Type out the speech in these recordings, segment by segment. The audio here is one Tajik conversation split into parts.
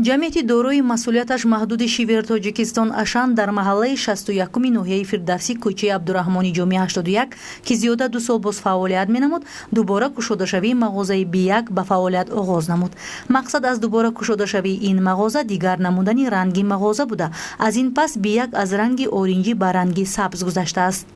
Ҷамъияти дорои масъулияташ маҳдуди «Шивер Тоҷикистон Ашан» дар маҳаллаи 61-уми ноҳияи Фирдавсӣ, кӯчаи Абдураҳмони Ҷомӣ 81, ки зиёда 2 сол боз фаъолият менамуд, дубора кушодашавии мағозаи Би1 ба фаъолият оғоз намуд. Мақсад аз дубора кушодашавии ин мағоза дигар намудани ранги мағоза буда, аз ин пас Би1 аз ранги оринҷӣ ба ранги сабз гузаштааст.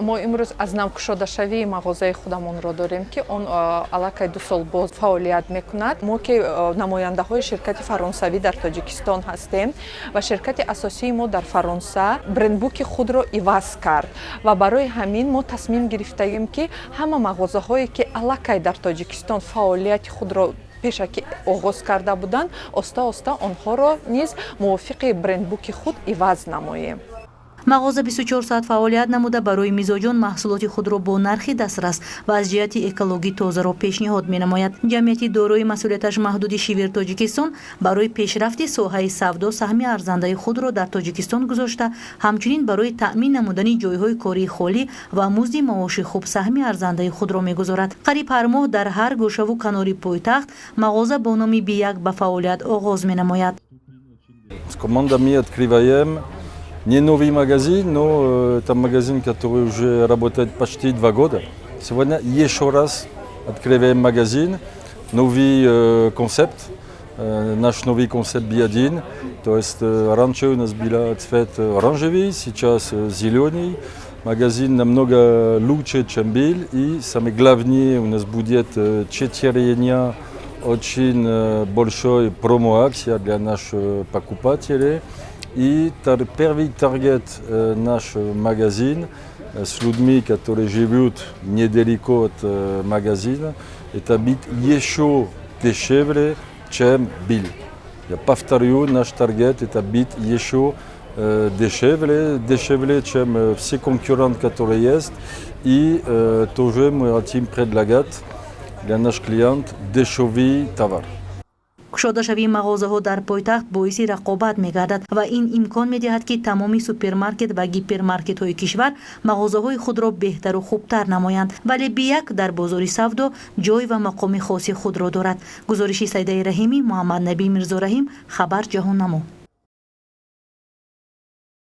Мо имрӯз аз нав кушодашавии мағозаи худамонро дорем, ки он аллакай 2 сол боз фаъолият мекунад. Мо, ки намояндаҳои ширкати фаронсавӣ дар Тоҷикистон ҳастем ва ширкати асосии мо дар Фаронса брендбуки худро иваз кард ва барои ҳамин мо тасмим гирифтаем, ки ҳама мағозаҳое, ки аллакай дар Тоҷикистон фаъолияти худро пешакӣ оғоз карда буданд, оста оста онҳоро низ мувофиқи брендбуки худ иваз намоем. Мағоза 24 соат фаъолият намуда, барои мизоҷон маҳсулоти худро бо нархи дастрас ва аз ҷиҳати экологӣ тозаро пешниҳод менамояд. Ҷамъияти дорои масъулияташ маҳдуди «Шивер Тоҷикистон» барои пешрафти соҳаи савдо саҳми арзандаи худро дар Тоҷикистон гузошта, ҳамчунин барои таъмин намудани ҷойҳои кории холӣ ва музди маоши хуб саҳми арзандаи худро мегузорад. Қариб ҳар моҳ дар ҳар гӯшаву канори пойтахт мағоза бо номи Би1 ба фаъолият оғоз менамояд. С командами открываем не новый магазин, но это магазин, который уже работает почти 2 года. Сегодня еще раз открываем магазин, новый концепт, наш новый концепт B1. То есть раньше у нас был цвет оранжевый, сейчас зеленый. Магазин намного лучше, чем был. И самое главное, у нас будет 4 дня очень большой промо-акция для наших покупателей. И первый таргет наш магазин с людьми, которые живут недалеко от магазина, это быть еще дешевле, чем был. Я повторю, наш таргет — это быть еще дешевле, дешевле, чем все конкуренты, которые есть. И тоже мы хотим предлагать для наших клиентов дешевый товар. Кушодашавии мағозаҳо дар пойтахт боиси рақобат мегардад ва ин имкон медиҳад, ки тамоми супермаркет ва гипермаркетҳои кишвар мағозаҳои худро беҳтару хубтар намоянд, вале Би1 дар бозори савдо ҷой ва мақоми хоси худро дорад. Гузориши Саидаи Раҳимӣ, Муҳаммаднабӣ Мирзораҳим, «Хабар», Ҷаҳоннамо.